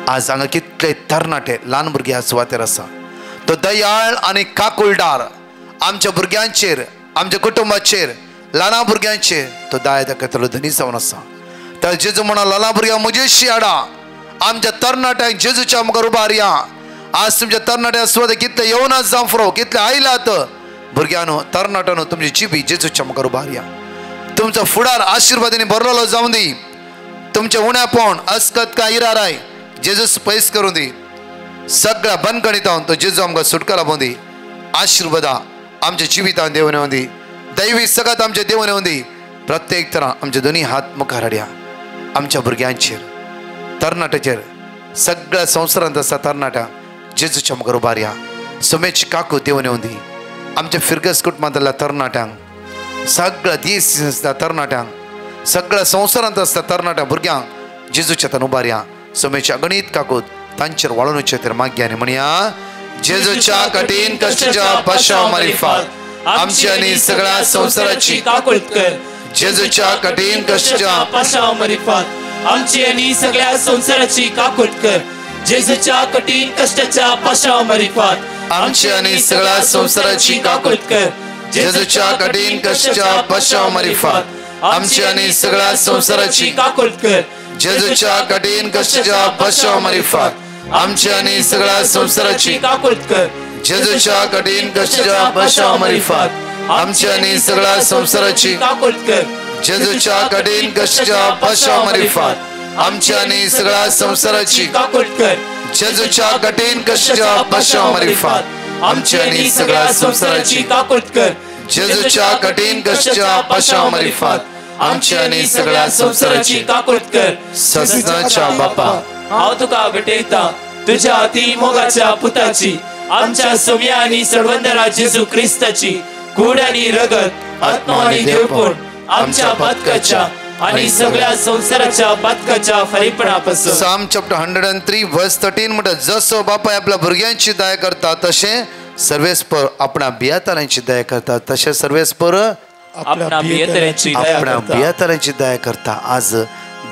आज हांगा कितले तरणाटे ल्हान भुरगे ह्या सुवातेर आसा. तो दयाळ आनी काकुळदार आमच्या भुरग्यांचेर, आमच्या कुटुंबाचेर, ल्हाना भुरग्यांचेर तो दया दाखयतलो धनी जावन आसा. तर जेजू म्हणा ल्हाना भुरग्यां म्हजेशी हाडा. आमच्या तरणाट्यांक जेजूच्या मुखार उबारया. आज तुमच्या तरणाट्या सुवातेर कितले येवना जावं फुरो, कितले आयलात भुरग्यांनो, तरणाट्यांनो, तुमची जिबी जेजूच्या मुखार उबारया. तुमचो फुडार आशिर्वादांनी भरलेलो जावं दी. तुमचें उण्यापण अस्कत काय इराराय जेजूस पयस करूं दी. सगळ्या बंदखणींत तो जेजू आमकां सुटका लाबूं दी. आशिर्वादा आमच्या जिवितान देवन येवं दी. दैवी सगळ्यात आमच्या देवन येवं दी. प्रत्येक तरा आमचे दोनी हात मुखार हाडया. आमच्या भुरग्यांचेर, तरणाट्याचेर, सगळ्या संवसारांत आसा तरणाट्या जेजूच्या मुखार उबारया. सुमेची काकू देवन येवं दी. आमच्या फिरगस कुटुंबांतल्या तरणाट्यांक, सगळ्या दीस आसता तरणाट्यांक, सगळ्या संवसारांत आसता तरणाट्या भुरग्यांक जेजूच्या तान उबारया. सुमेच्या अगणीत काकूत तांचेर वाळोवचे तर मागया आनी म्हणया, जेजूच्या कठीण कश्टाच्या पाशांव मारिफात आमची आनी सगळ्या संवसाराची काकूट कर. जेजूच्या कठीण कश्टाच्या पाशांव मारिफात आमची आनी सगळ्या संवसाराची काकूट कर. जेजूच्या कठीण कश्टाच्या पाशांव मारिफात आमची आनी सगळ्या संवसाराची काकूट कर. जेजूच्या कठीण कश्टाच्या पाशांव मारिफात आमची आनी सगळ्या संवसाराची काकूट कर. जेजूच्या कठीण कश्टाच्या पाशांव मारिफात आमची आनी सगळ्या संवसाराची काकूट कर. जेजूच्या कठीण कश्टाच्या पाशांव मारिफात आमची आनी सगळ्या संवसाराची काकूट कर. जेजूच्या कठीण कश्टाच्या पाशांव मारिफात आमची आनी सगळ्या संवसाराची काकूट कर. जेजूच्या कठीण कश्टाच्या पाशांव मारिफात आमची आनी सगळ्या संवसाराची काकूट कर. जेजूच्या कठीण कश्टाच्या पाशांव मारिफात आमची आनी सगळ्या संवसाराची काकूट कर. सजनाच्या बापा, हांव तुका भेटयता तुझ्या अति मोगाच्या पुताची, आमच्या सोम्या आनी सर्वंदरा जेजू क्रिस्ताची कूड आनी रगत, आत्मा आनी देवपण आमच्या पातकाच्या आणि सगळ्या संवसाराच्या पातकाच्या फारीपणापासून. Psalm chapter 103 verse 13 म्हणटा, जसो बापाय आपल्या भुरग्यांची दया करता तशें सर्वेस्पर आपणा बियातारांची दया करता. तशें सर्वेस्पर आपणा बियातारांची दया करता. आज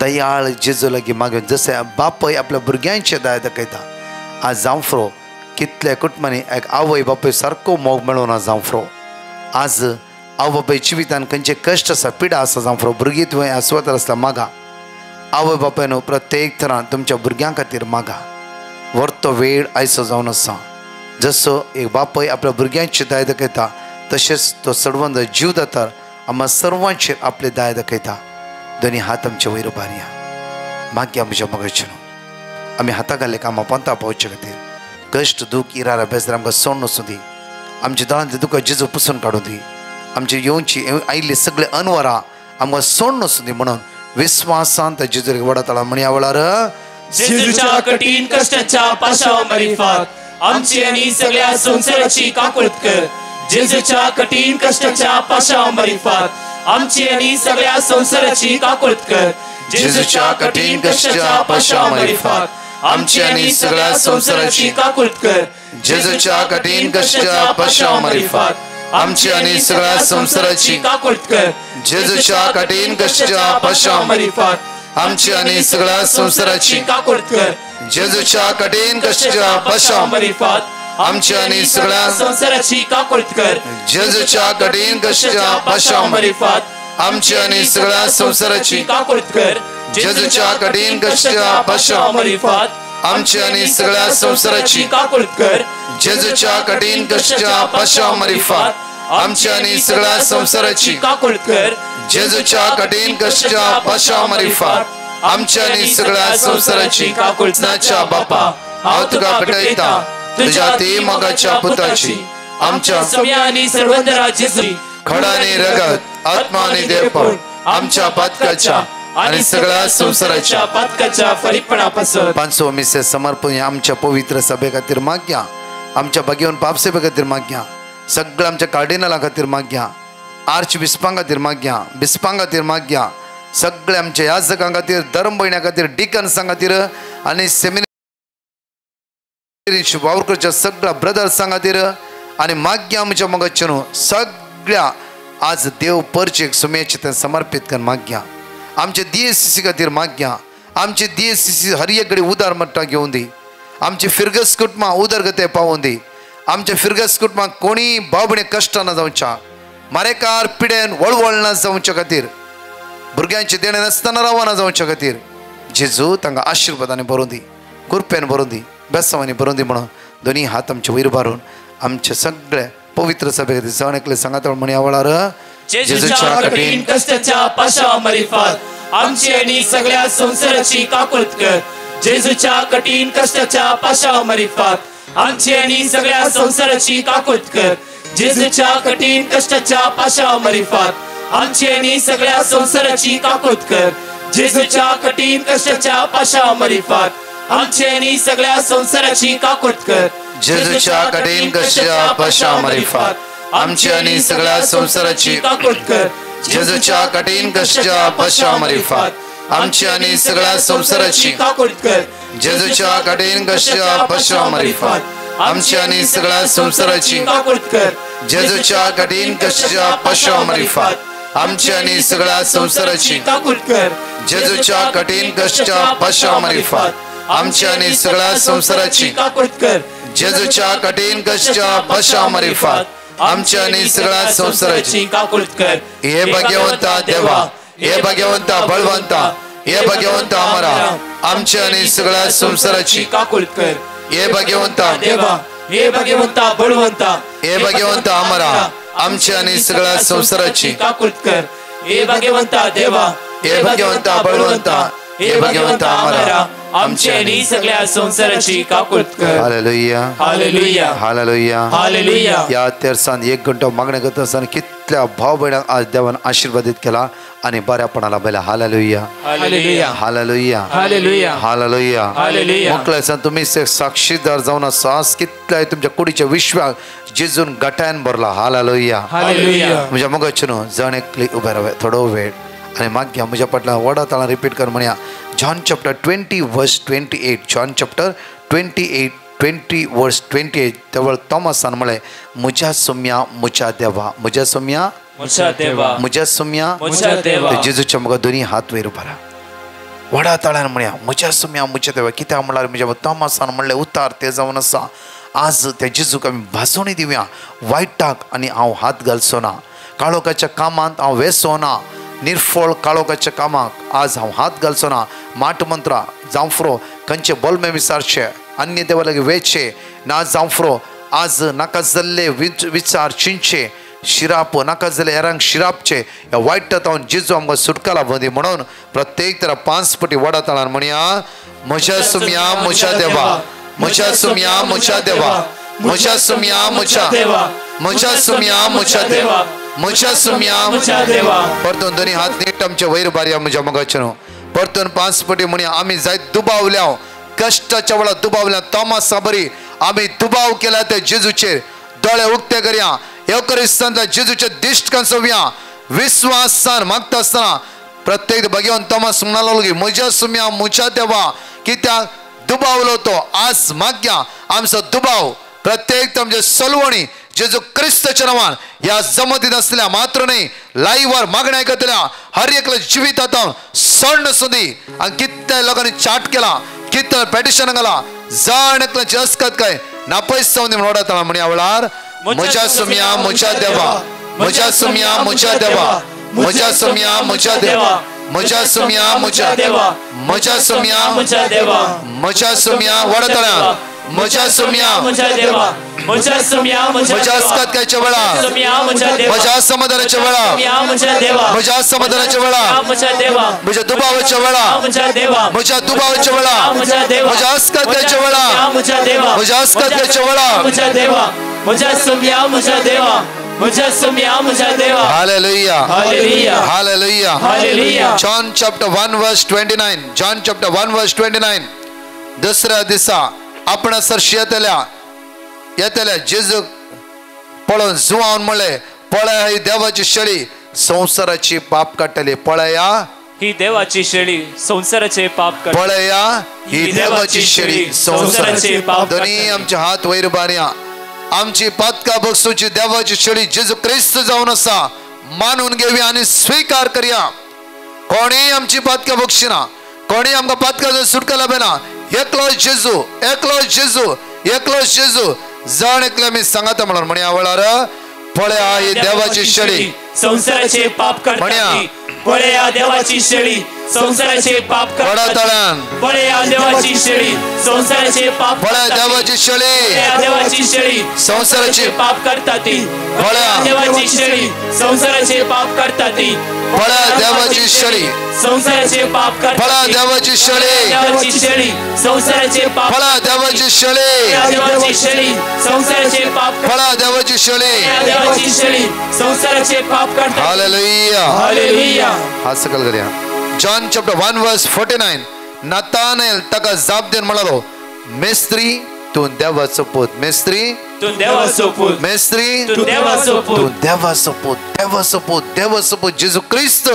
दयाळ जेजू लागीं मागून जशें बापय आपल्या भुरग्यांची दया दाखयता. आज जावं कितल्या कुटुंबांनी एक आवय बापूय सारको मोग मेळोना जावं. आज आवय बापाय जिवितान खंयचे कश्ट आसा, पिडा आसा जावं, भुरगीं तुवें आस्वादार आसता मागा. आवय बापायनो प्रत्येक तरान तुमच्या भुरग्यां खातीर मागा. व्हरतो वेळ आयचो जावन आसा. जसो एक बापय आपल्या भुरग्यांची दया दाखयता तशेंच तो सडवंत जीव दातार आमकां सर्वांचेर आपले दया दाखयता. दोनी हात आमचे वयर उबारया. मागया म्हज्या मोगाचें न्हू आमी हाता घाल्ले कामां पंता पावचे खातीर कश्ट दूख इरारा बेजार आमकां सोड वचूं दी. आमच्या दोळ्यांतले दुकां जेजू पुसून काडूं दी. आमचे येवची आयिल्ली सगळे अनवरां आमकां सोड वचूं दी. म्हणून विस्वासान त्या जेजूक वडताळा म्हणया वेळार, जेजूच्या कठीण कश्टाच्या पाशांव मारिफात आमची आनी सगळ्या संवसाराची काकूट कर. जेजूच्या कठीण कश्टाच्या पाशांव मारिफात आमची आनी सगळ्या संवसाराची काकूट कर. जेजूच्या कठीण कश्टाच्या पाशांव मारिफात आमची आनी सगळ्या संवसाराची काकूट कर. जेजूच्या कठीण कश्टाच्या पाशांव मारिफात आमची आनी सगळ्या संवसाराची काकूट कर. जेजूच्या कठीण कश्टाच्या पाशांव मारिफात आमची आनी सगळ्या संवसाराची काकूट कर. जेजूच्या कठीण कश्टाच्या पाशांव मारिफात आमची आनी सगळ्या संवसाराची काकूट कर. जेजूच्या कठीण कश्टाच्या पाशांव मारिफात आमची आनी सगळ्या संवसाराची काकूट कर. जेजूच्या कठीण कश्टाच्या पाशांव मारिफात आमची आनी सगळ्या संवसाराची काकूट कर. जेजूच्या कठीण कश्टाच्या पाशांव मारिफात आमची आनी सगळ्या संवसाराची काकूट कर. जेजूच्या कठीण कश्टाच्या पाशांव मारिफात आमच्या आनी सगळ्या संवसाराची काकूटनाच्या बापा, हांव तुका भेटयता तुझ्या अति मोगाच्या पुताची, आमच्या सोम्या आनी सर्वंदरा जेजू खड आनी रगत, आत्मा आनी देवपण आमच्या पातकाच्या आणि सगळ्या संवसाराच्या पातकाच्या फारीपणापासून. 500 मिसे समर्पण आमच्या पवित्र सभे खातीर मागया. आमच्या भाग्यवान पापसेवे खातीर मागया. सगळ्या आमच्या कार्डिनला खातीर मागया. आर्च बिस्पां खातीर मागया, बिस्पां खातीर मागया. सगळे आमच्या याजकां खातीर, धर्म भयण्यां खातीर, डिकन्सां खातीर आनी सेमिनरी वावर करच्या सगळ्या ब्रदर्सां खातीर आनी मागया आमच्या मोगाचें न्हू सगळ्या आज देव परचेक सुमेचे तें समर्पीत करून मागया. आमचे DSCC खातीर मागया. आमची DSCC हर एक घडी उदार मट्टा घेवन दी. आमची फिरगस कुटुंबां उदरगते पावोवन दी. आमच्या फिरगस कुटुंबाक कोणी बाबणे कश्टां ना जावच्या, मारेकार पिडेन वळवळ ना जावच्या खातीर, भुरग्यांचे देणें नासतना रावना जावच्या खातीर जेजू तांकां आशिर्वादांनी भरून दी, कृपेन भरून दी, बेसांवांनी भरून दी म्हणून दोनी हात आमचे वयर भारून आमचे सगळे पवित्र सभे खातीर जण एकले सांगात म्हणया वेळार जेजूच्या कठीण कश्टाच्या पाशा मारिफात आमची आनी सगळ्या संवसाराची काकूत कर. जेजूच्या कठीण कश्टाच्या पाशा मारिफात आमची आनी सगळ्या संवसाराची काकूत कर. जेजूच्या कठीण कश्टाच्या पाशा मारिफात आमची आनी सगळ्या संवसाराची काकूत कर. जेजूच्या कठीण कश्टाच्या पाशा मारिफात आमची आनी सगळ्या संवसाराची काकूत कर. जेजूच्या कठीण कश्टाच्या पाशा मारिफात आमची आनी सगळ्या संवसाराची काकूत कर. जेजूच्या कठीण कश्टाच्या पाशा मारिफात आमची आनी सगळ्या संवसाराची काकूत कर. जेजूच्या कठीण कश्टाच्या पाशा मारिफात आमची आनी सगळ्या संवसाराची काकूत कर. जेजूच्या कठीण कश्टाच्या पाशा मारिफात आमची आनी सगळ्या संवसाराची काकूत कर. जेजूच्या कठीण कश्टाच्या पाशा मारिफात आमची आनी सगळ्या संवसाराची काकूत कर. जेजूच्या कठीण कश्टाच्या पाशा मारिफात आमच्या आनी सगळ्या संवसाराची काकूत कर. हे भाग्यवंता देवा, हे भाग्यवंता बळवंता, हे भाग्यवंता अमरा, आमच्या आनी सगळ्या संवसाराची काकूत कर. हे भाग्यवंता देवा, हे भाग्यवंता बळवंता, हे भाग्यवंता अमरा, आमच्या आनी सगळ्या संवसाराची काकूत कर. हे भाग्यवंता देवा, हे भाग्यवंता बळवंता, हे भाग्यवंता अमरा, आमच्या आनी सगळ्या संवसाराची काकूत कर. Hallelujah, hallelujah, hallelujah, hallelujah. ह्या तेरसान एक घंटो मागणें करता आसतना कितल्या भाव भयणांक आज देवान आशिर्वादीत केला आनी बऱ्यापणाला बयला. Hallelujah, hallelujah, hallelujah, hallelujah, hallelujah, hallelujah. मुकल्या आसा तुमी साक्षीदार जावन आसा. कितल्या तुमच्या कुडीच्या विश्वाक जेजून गटायन भरला. Hallelujah, hallelujah. म्हज्या मोगाचें न्हू जण एकली उबें रावया थोडो वेळ आनी मागया म्हज्या फाटल्यान व्हडा ताळान रिपीट कर म्हणया. John chapter 20 verse 28, John chapter 28 20 verse 28. तेवळ थॉमसान म्हळें म्हज्या सोम्या म्हज्या देवा, म्हज्या सोम्या म्हज्या देवा, म्हज्या सोम्या म्हज्या देवा. जेजूच्या मुखार दोनी हात वयर उबारा व्हडा ताळ्यान म्हणया म्हज्या सोम्या म्हज्या देवा. कित्याक म्हणल्यार म्हज्या थॉमसान म्हणलें उतार तें जावन आसा. आज त्या जेजूक आमी भाजोणी दिवया. वायटाक आनी हांव हात घालचो ना, काळोखाच्या कामांत हांव वेसो ना, निर्फळ काळोखाच्या कामाक आज हांव हात घालचो ना. माट मंत्रा जांफ्रो खंयचे बोलमे विचारचे अन्य देवा लागीं वेचे ना जांफ्रो आज नाका जाल्ले विचार चिंतचे शिराप नाका जाल्ले हेरांक शिरापचे ह्या वायट तावन जेजू आमकां सुटका लाभोंदी म्हणून प्रत्येक तरा 5 पटी व्हडा ताळान म्हणया म्हज्या सुम्या म्हज्या देवा, म्हज्या सुम्या म्हज्या देवा, म्हज्या सुम्या म्हज्या देवा, म्हज्या सुम्या म्हज्या देवा, म्हज्या सुम्या म्हज्या देवा. परतून दोनी हात नीट आमच्या वयर बारया म्हज्या मोगाचें न्हू. परतून 5 पटी म्हणया आमी जायत दुबावल्या, कश्टाच्या वेळार दुबावल्या. थॉमसा बरी आमी दुबाव केला त्या जेजूचेर. दोळे उक्ते करया, येवकरिस्तांतल्या जेजूचे दिश्ट कांसोवया. विस्वासान मागता आसतना प्रत्येक भाग्यवंत थॉमस म्हणालो की म्हज्या सुम्या म्हज्या देवा. कित्याक दुबावलो तो आज मागया आमचो दुबाव प्रत्येक आमचे सलवणी जेजू क्रिस्ताच्या नांवान ह्या जमतीत आसल्या मात्र न्हय लायव्हार मागण्या आयकतल्या हर एकल्या जिवितांत सण सुदी. आनी कितल्या लोकांनी चाट केला, कितल्या पेटिशन घाला, जाण एकल्याची अस्कत काय नापयस जावन म्हणून ओडता म्हणया वेळार म्हज्या सुम्या म्हज्या देवा, म्हज्या सुम्या म्हज्या देवा, म्हज्या सुम्या म्हज्या देवा, म्हज्या सुम्या म्हज्या देवा, म्हज्या सुम्या म्हज्या देवा, म्हज्या सुम्या वडतळ्या म्हज्या सुम्या म्हज्या देवा, म्हज्या सुम्या म्हज्या अस्कतकायच्या वेळा, म्हज्या असमाधानाच्या वेळा, म्हज्या असमाधानाच्या वेळा, म्हज्या दुबावाच्या वेळा, म्हज्या दुबावाच्या वेळा, म्हज्या अस्कतकायच्या वेळा, म्हज्या अस्कतकायच्या वेळा, म्हज्या सुम्या म्हज्या देवा, म्हज्या सुम्या म्हज्या देवा. Hallelujah, hallelujah, hallelujah, hallelujah. John chapter 1 verse 29, John chapter 1 verse 29. दुसऱ्या दिसा आपणा सरशी येतल्या येतल्या जेजूक पळोवन जुवान म्हणलें पळया ही देवाची शेळी संवसाराची पाप काडटली. पळया ही देवाची शेळी संवसाराचे पाप काडटली. पळया ही देवाची शेळी संवसाराचे पाप. दोन्ही आमचे हात वयर बारया. आमची पातका बगसूची देवाची शेळी जेजू क्रिस्त जावन आसा मानून घेवया आनी स्वीकार करया. कोणीय आमची पातका बगशिना, कोणी आमकां पातकां सुटका लाभना. एकलो जेजू, एकलो जेजू, एकलो जेजू. जण एकले आमी सांगता म्हणून म्हणया वेळार पळया ही देवाची शेळी संसाराचे पाप काडटा. पळया देवाची शेळी संसाराचे पाप काडटा. पळया देवाची शेळी संसाराचे पाप. पळया देवाची शेळी, देवाची शेळी संसाराचे पाप काडटा ती. पळया देवाची शेळी संसाराचे पाप काडटा ती. पळया देवाची शेळी संसाराचे पाप काडटा. पळया देवाची शेळी, देवाची शेळी संसाराचे पाप. पळया देवाची शेळी, देवाची शेळी संसाराचे पाप. पळया देवाची शेळी, देवाची शेळी संसाराचे पाप काडटा. Hallelujah, hallelujah. हात सकयल करूया. जॉन चॅप्टर 1 वर्स 49. नतानेल ताका जाप दिवन म्हणालो, मेस्त्री तूं देवाचो पूत. मेस्त्री तूं देवाचो पूत. मेस्त्री तूं देवाचो पूत. तूं देवाचो पूत, देवाचो पूत, देवाचो पूत. जेजू क्रिस्त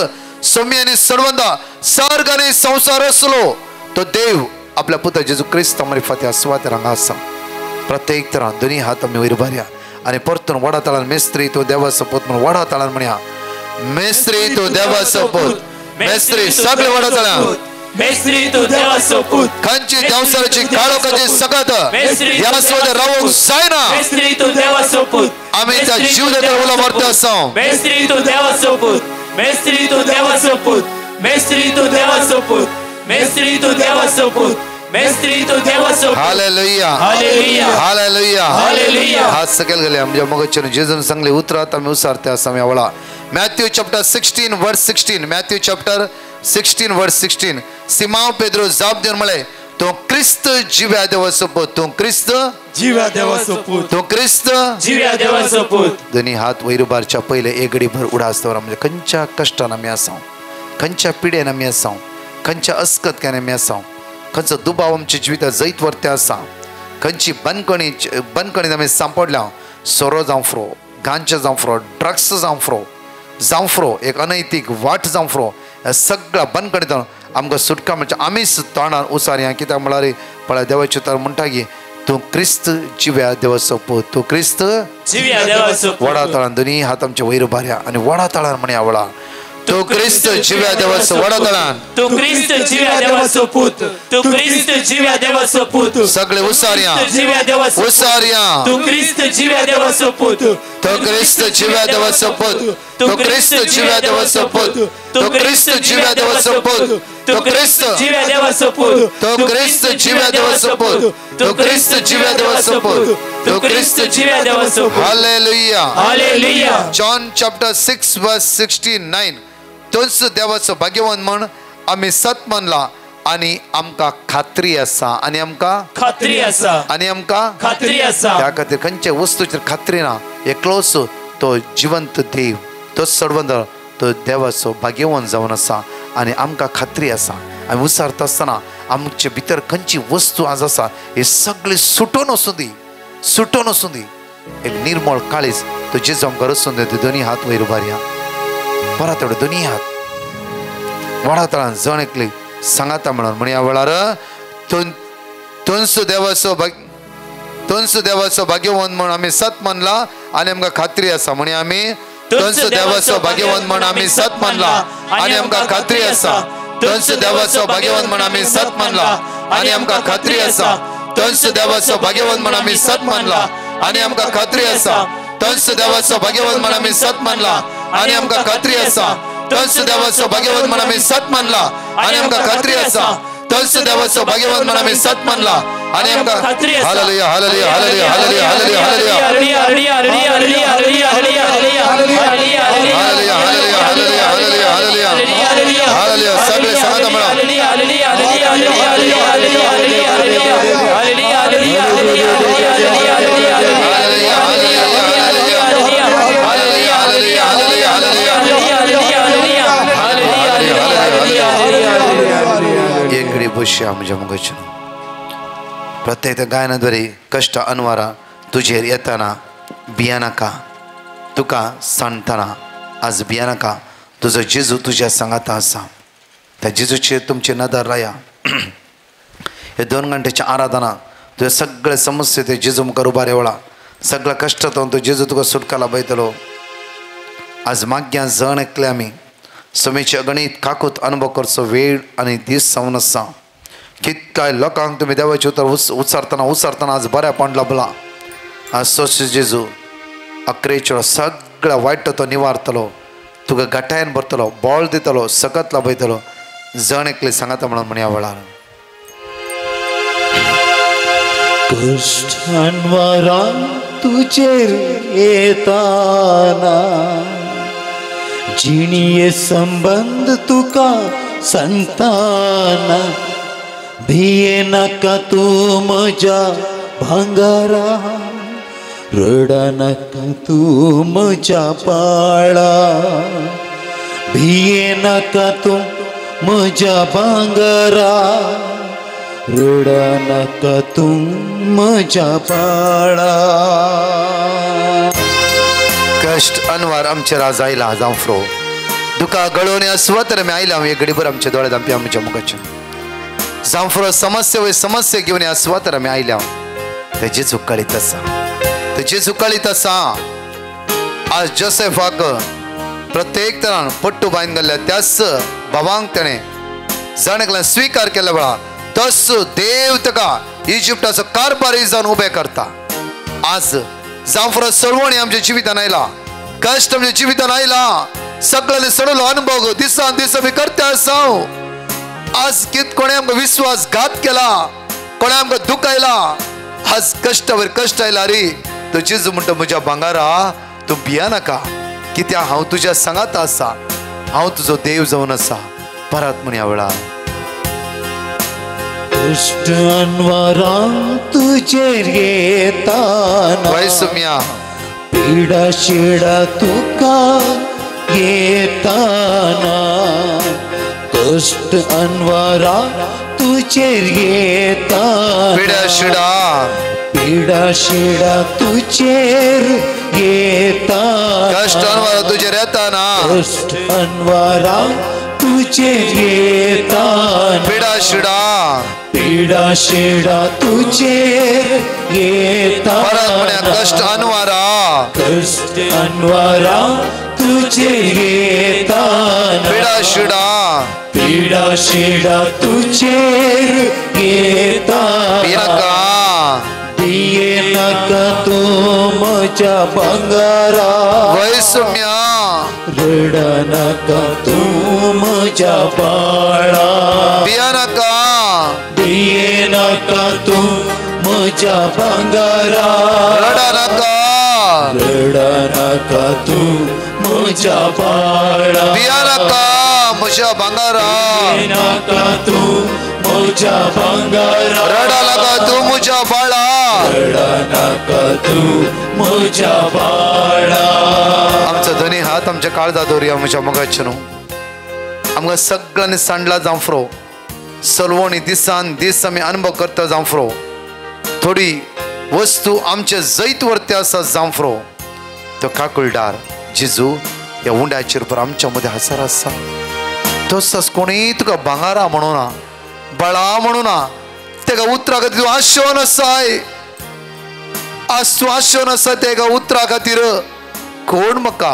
सोमी आनी सर्वंदा सर्ग आनी संवसार आसलो तो देव आपल्या पुता जेजू क्रिस्त मार्फत ह्या सुवातेर हांगा आसा. प्रत्येक तरान दोनी हात आमी वयर उबारया आनी परतून व्हडा ताळान मेस्त्री तूं देवाचो पूत म्हणून व्हडा ताळान म्हणया. मेस्त्री तूं देवाचो पूत. मेस्त्री सगळे व्हडा ताळान. मेस्त्री तूं देवाचो पूत. खंयची देवसाराची काळोखाची सकत ह्या सुवातेर रावूंक जायना. मेस्त्री तूं देवाचो पूत. आमी त्या जीव देता उलो मारता आसा. मेस्त्री तूं देवाचो पूत. मेस्त्री तूं देवाचो पूत. मेस्त्री तूं देवाचो पूत. मेस्त्री तूं देवाचो पूत. मेस्त्री तूं देवाचो पूत. Hallelujah, hallelujah, hallelujah, hallelujah. हात सकयल गेले. आमच्या मोगाचेर जेजून सांगले उतरात आमी उसारते आसा. आमी वळा Matthew chapter 16 verse 16. Matthew chapter 16 verse 16. Simão Pedro जाप दिवन म्हळें, तूं क्रिस्त जिव्या देवाचो पूत. तूं क्रिस्त जिव्या देवाचो पूत. तूं क्रिस्त जिव्या देवाचो पूत. दोनी हात वयर उबारच्या पयले एक घडी भर उडास दवर. म्हणजे खंयच्या कश्टान आमी आसा, खंयच्या पिडेन आमी आसा, खंयच्या अस्कतक्यान आमी आसा, खंयचो दुबाव आमच्या जिविता जैत व्हरते आसा, खंयची बंदखणी बंदखणीत आमी सांपडल्या. सोरो जावं फ्रो, गांजा जावं फ्रो, ड्रग्स जावं फ्रो, जावं फ्रो एक अनैतीक वाट जावं फ्रो, ह्या सगळ्या बंदखणीत आमकां सुटका म्हणजे आमीच तोंडान उसार कित्याक म्हळ्यार पळय देवाचें उतर म्हणटा की तूं क्रिस्त जिव्या देवाचो पूत. तूं क्रिस्त जिव्या देवाचो पूत. व्हडा ताळान दोनी हात आमचे वयर उबारया आनी व्हडा ताळान म्हणया वळा तूं क्रिस्त जिव्या देवाचो. व्हडा ताळान तूं क्रिस्त जिव्या देवाचो पूत. तूं क्रिस्त जिव्या देवाचो पूत. सगळे उसारया, जिव्या देवाचो, उसारया. तूं क्रिस्त जिव्या देवाचो पूत. तूं क्रिस्त जिव्या देवाचो पूत. तूं क्रिस्त जिव्या देवाचो पूत. तूं क्रिस्त जिव्या देवाचो पूत. तूं क्रिस्त जिव्या देवाचो पूत. तूं क्रिस्त जिव्या देवाचो पूत. तूं क्रिस्त जिव्या देवाचो पूत. तूं क्रिस्त जिव्या देवाचो पूत. Hallelujah, hallelujah. जॉन चॅप्टर 6 वर्स 69. तोच देवाचो भाग्यवान म्हण आमी सत मानला आनी आमकां खात्री आसा. आनी आमकां खात्री आसा. आनी आमकां खात्री आसा. त्या खातीर खंयच्या वस्तूचेर खात्री ना. एकलोच तो जिवंत देव, तो सर्वंदर, तो देवाचो भाग्यवान जावन आसा आनी आमकां खात्री आसा. आमी उसारता आसतना आमचे भितर खंयची वस्तू आज आसा ही सगळी सुटून वचूं दी, सुटून वचूं दी. एक निर्मळ काळीज तो जेजू आमकां रसून दी. दोनी हात वयर उबारया परत एवढे दोनी हात व्हडा ताळान जण एकली सांगाता म्हणून म्हणया वेळार तोंसू देवाचो तोंसू देवाचो भाग्यवान म्हण आमी सत मानला आनी आमकां खात्री आसा. म्हणया आमी तोंसू देवाचो भाग्यवान म्हण आमी सत मानला आनी आमकां खात्री आसा. तोंसू देवाचो भाग्यवान म्हण आमी सत मानला आनी आमकां खात्री आसा. तोंसू देवाचो भाग्यवान म्हण आमी सत मानला आनी आमकां खात्री आसा. तोंसू देवाचो भाग्यवान म्हण आमी सत मानला आनी आमकां खात्री आसा. तोंसू देवाचो भाग्यवान म्हण आमी सत मानला आनी आमकां खात्री आसा. तोंसू देवाचो भाग्यवान म्हण आमी सत मानला आनी आमकां खात्री आसा. Hallelujah, hallelujah, hallelujah, hallelujah, hallelujah, hallelujah, hallelujah, hallelujah, hallelujah, hallelujah, hallelujah, hallelujah, hallelujah, hallelujah, hallelujah, hallelujah. सगळे सांगता म्हणा. Hallelujah, hallelujah, hallelujah, hallelujah, hallelujah, hallelujah, hallelujah, hallelujah, hallelujah, hallelujah, hallelujah, hallelujah, hallelujah. एक घडी बसया म्हज्या मुखाचेर. प्रत्येक गायनाद्वारे कश्ट अनवारा तुजेर येताना भिया नाका. तुका सांगतना आज भिया नाका. तुजो जेजू तुज्या सांगाता आसा. त्या जेजूचेर तुमची नदर लाया. हे 2 घंट्याच्या आराधना तुझ्या सगळे समस्ये ते जेजू मुखार उबार येवळा. सगळ्या कश्टांतून तो जेजू तुका सुटका लाभयतलो. आज माग्या जण एकले आमी समेचे अगणीत काकूत अनुभव करचो वेळ आनी दीस जावन आसा. कितकाय लोकांक तुमी देवाचें उतर उच्चारतना उच्चारतना आज बऱ्यापण लाबलां. आज सोंसो जेजू अकरेचो सगळ्या वायट तो निवारतलो, तुका गटायन भरतलो, बळ दितलो, सकत लाभयतलो. जण एकले सांगाता म्हणून म्हण ह्या वेळार कश्ट अनवरा तुजेर येताना जिणये संबंद तुका सांगताना भिये नाका तूं म्हज्या भांगरा रडा नाका तूं म्हज्या बाळा भिये नाका तूं म्हज्या भांगरा रडा नाका तूं म्हज्या बाळा. कश्ट अनवार आमचेर आज आयला जावं दुका गळोवन अस्वतर आमी आयला हांव एक घडीभर आमच्या दोळे धांपी आमच्या मुखाचेर जावं समस्या वय समस्या घेवन ह्या सुवातेर आमी आयल्या. तेजी चुकाळीत आसा, तेजी चुकाळीत आसा. आज जोसेफाक प्रत्येक तरान पट्टू बांदून घाल्ल्या त्याच भावांक तेणें जण एकल्यान स्विकार केल्या वेळार तस देव ताका इजिप्टाचो कारभारी जावन उबें करता. आज जावं सळवणी आमच्या जिवितान आयला, कश्ट आमच्या जिवितान आयला, सगळ्यांनी सडलो अनुभव दिसान दीस आमी करता आसा. आज कित कोणें आमकां विश्वासघात केला, कोणें आमकां दुखयला, आज कश्टावर कश्ट आयला रे. तो जेजू म्हणटा म्हज्या भांगारा तूं भिया नाका, कित्याक हांव तुज्या सांगात आसा, हांव तुजो देव जावन आसा. परत म्हण ह्या वेळार कश्ट अनवरा तुजेर येताना पिडा शिडा तुका येताना कश्ट अनवरा तुजेर येताना पिडा शिडा पिडा शिडा तुजेर येताना कश्ट अनवरा तुजेर येताना कश्ट अनवरा तुजेर येताना पिडा शिडा पिडा शिडा तुजेर येताना कश्ट अनवरा कश्ट अनवरा तुजेर येताना पिडा शिडा पिडा शिडा तुजेर येताना भिये नाका तूं म्हज्या भांगरा वैसम्या रडा नाका तूं म्हज्या बाळा भिया नाका भिये नाका तूं म्हज्या भांगरा रडा नाका रडा नाका तूं म्हज्या बाळा भिया नाका म्हज्या भांगरा भिये नाका तूं म्हज्या भांगरा रडा नाका तूं म्हज्या बाळा रडा नाका तूं म्हज्या बाळा. आमचो धनी हात आमच्या काळजा दवरुया म्हज्या मोगाचें न्हू. आमकां सगळ्यांनी सांडला जावं सलवणी दिसान दीस आमी अनुभव करता जावं थोडी वस्तू आमचे जैत वरती आसा जावं तो काकुळदार जेजू ह्या उंड्याचेर पर आमच्या मदें हाजर आसा. तसोच कोणीय तुका भांगारा म्हणूना बळा म्हणूना तेका उतरा खातीर तूं आशेवन आसाय. आज तूं आशेवन आसा तेका उतरा खातीर. कोण म्हाका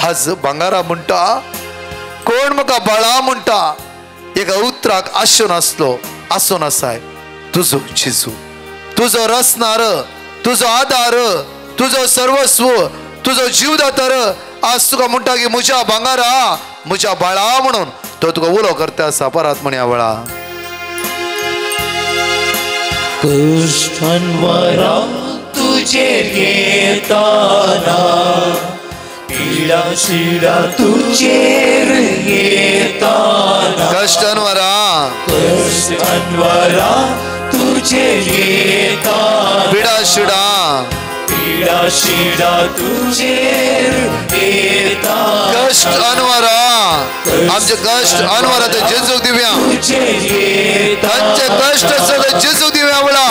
आज भांगारा म्हणटा, कोण म्हाका बळा म्हणटा, एका उतराक आशेवन आसलो आसून आसाय. तुजो जेजू तुजो रसनार तुजो आदार तुजो सर्वस्व तुजो जीवदातर आज तुका म्हणटा की म्हज्या भांगारा म्हज्या बाळा म्हणून तो तुका उलो करता आसा. परत म्हण ह्या वेळा कश्ट अनवरा तुजेर येताना पिडा शिडा तुजेर येताना कश्ट अनवरा कश्ट अनवरा तुजेर येताना पिडा शिडा पिडा शिडा तुजेर येताना कश्ट अनवरा आमचे कश्ट अनवरा ते जेजूक दिवया. तांचे कश्ट सगळे जेजूक दिवया. वेळा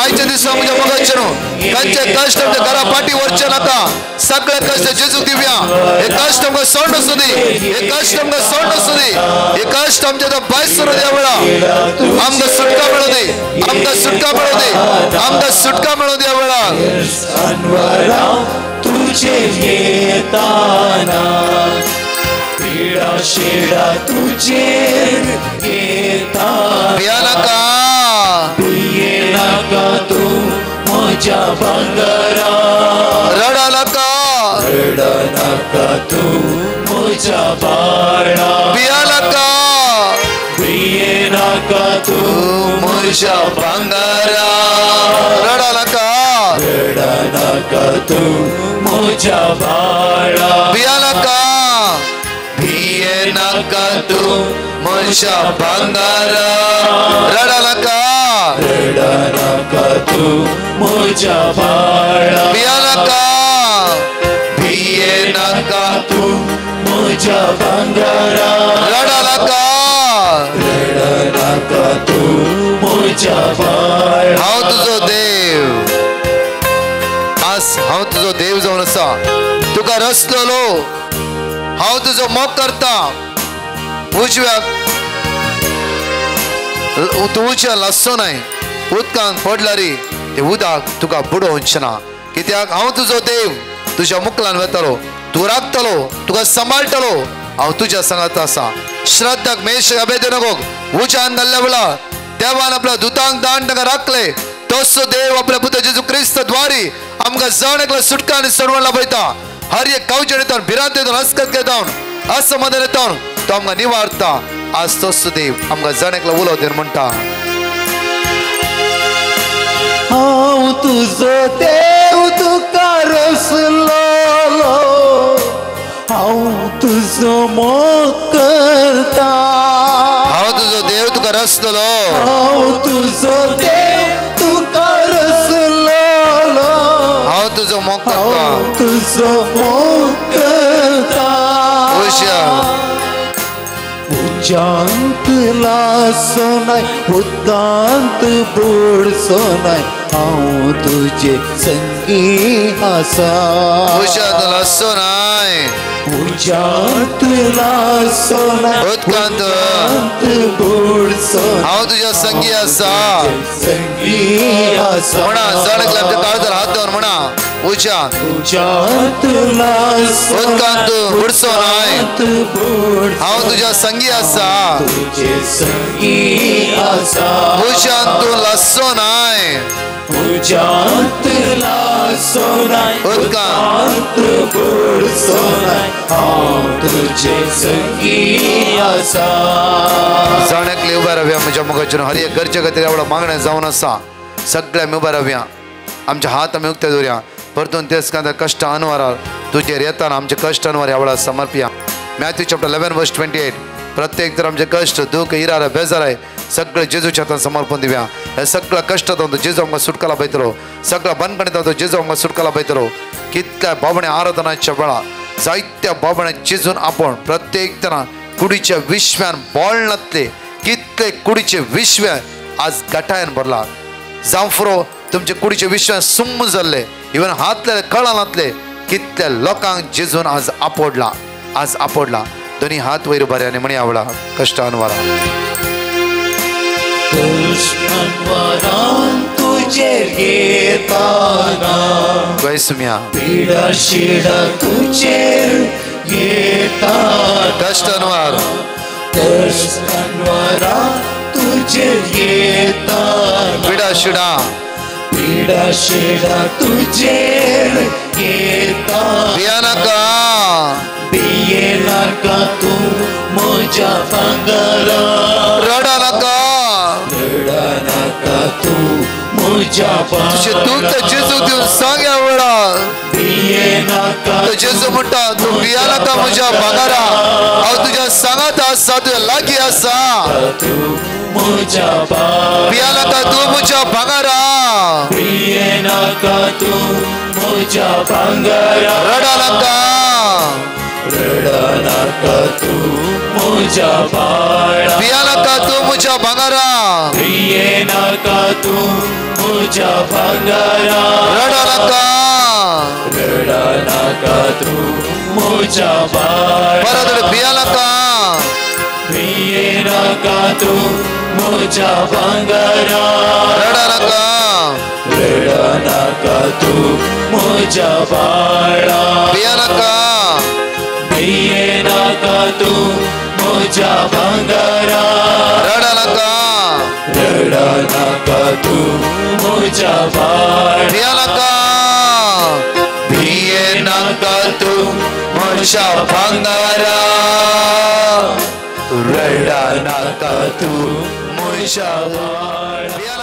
आयच्या दिसा म्हज्या मोगाचें न्हू तांचे कश्ट आमच्या घरा फाटी व्हरचे नाका. सगळे कश्ट जेजूक दिवया. हे कश्ट आमकां सोड आसूं दी, हे कश्ट आमकां सोड आसूं दी, हे कश्ट आमच्या भायर सरूं दी. वेळा आमकां सुटका मेळूं दी, आमकां सुटका मेळूं दी, आमकां सुटका मेळूं दी. वेळा अनवरा तुजेर येताना शिडा तुजेर येता भिया नाका भिये नाका तूं म्हज्या भांगरा रडा नाका रडा नाका तूं म्हज्या बाळा भिया नाका भिये नाका तूं म्हज्या भांगरा रडा नाका रडा नाका तूं म्हज्या बाळा भिया नाका भिये नाका तूं म्हज्या भांगरा रडा नाका रडा नाका तूं म्हज्या बाळा भिया नाका भिये नाका तूं म्हज्या भांगरा रडा नाका रडा नाका तूं म्हज्या बाळा. हांव तुजो देव आज हांव तुजो देव जावन आसा तुका रचलोलो हांव तुजो मोग करता उजव्या तूं उजव्या लासचो नाय उदकांत पडल्यार ते उदक तुका बुडोवचें ना कित्याक हांव तुजो देव तुज्या मुकलान वेतलो तूं राखतलो तुका सांबाळटलो हांव तुज्या सांगात आसा. श्रद्धाक मेष अबेदनगोक उज्यान घाल्ल्या वेळा देवान आपल्या दुतांक दान ताका राखले तसो देव आपल्या पुता जेजू क्रिस्त द्वारी आमकां जण एकलो सुटका आनी सरवण लाभयता. हर एक कावचेण येता भिरांत येता हसकत घेता असमाधान येता तो आमकां निवारता. आज तसो देव आमकां जण एकलो उलो दिवन म्हणटा हांव तुजो देव तुका रचलोलो हांव तुजो मोग करता हांव तुजो देव तुका रचलोलो हांव तुजो देव तुका रचलोलो हांव तुजो मोग करता हांव तुजो मोग करता. उज्यांत लासो नाय उदकांत बुडचो नाय हांव तुजे संगी आसा. उज्यांत लासचो नाय उज्यांत लासो नाय उदकांत बुडचो हांव तुज्या संगी आसा संगी आसा. म्हणा जण एकल्या आमच्या काळजार हात दवर म्हणा उज्यांत उज्यांत लासो उदकांत बुडचो नाय हांव तुज्या संगी आसा तुजे संगी आसा. उज्यांत तूं लासचो नाय उज्यांत लासो नाय उदकांत बुडचो नाय हांव तुजे संगी आसा. जण एकले उबे रावया म्हज्या मुखाचेर हर एक गरजे खातीर एवढो मागणें जावन आसा सगळे आमी उबे रावया आमचे हात आमी उक्ते दवरया परतून तेच कांदा कश्ट अनवारार तुजेर येताना आमचे कश्ट अनवार ह्या वेळार समर्पया. मॅथ्यू चॅप्टर 11 वर्स 28 प्रत्येक तर आमचे कश्ट दुःख इरार बेजाराय सगळे जेजूच्या हातान समर्पण दिवया. हे सगळ्या कश्टांत जेजू आमकां सुटका लाभयतलो सगळ्या बंदखणींत जेजू आमकां सुटका लाभयतलो. कितल्या बाबण्या आराधनाच्या वेळा जायत्या बाबण्या जेजून आपूण प्रत्येक जाणा कुडीच्या विश्व्यान बोळ नातले कितले कुडीचे विश्व आज गटायन भरला. जांफरो तुमचे कुडीचे विश्वान सुम्म जाल्ले इवन हातले कळानातले कितल्या लोकांक जेजून आज आपोडला आज आपोडला. दोन्ही हात वयर उबारे आनी म्हणी आवडा कश्टान वारा कश्टान तुजेर येताना गोयसुम्या पिडा शिडा तुजेर येताना कश्टान कश्टान वारा तुजेर येताना पिडा शिडा पिडा शिडा तुजेर येताना भिया नाका भिये नाका तूं म्हज्या भांगरा रडा नाका रडा नाका तूं म्हज्या तुजें भांगरा दुख्ख जेजू दिवन सांग ह्या वेळार भिये नाका जेजू म्हणटा तूं भिया नाका म्हज्या भांगरा हांव तुज्या सांगात आसा तुज्या लागीं आसा तूं म्हज्या भांगरा भिया नाका तूं म्हज्या भांगरा भिये नाका तूं म्हज्या भांगरा रडा नाका रडा नाका तूं म्हज्या बाळा भिया नाका तूं म्हज्या भांगरा भिये नाका तूं म्हज्या भांगरा रडा नाका रडा नाका तूं म्हज्या बाळा परत भिया नाका भिये नाका तूं म्हज्या भांगरा रडा नाका रडा नाका तूं म्हज्या बाळा भिया नाका भिये नाका तूं तूं म्हज्या बाळा, भिये नाका, भिये नाका तूं म्हज्या भांगारा, रडा नाका तूं म्हज्या बाळा.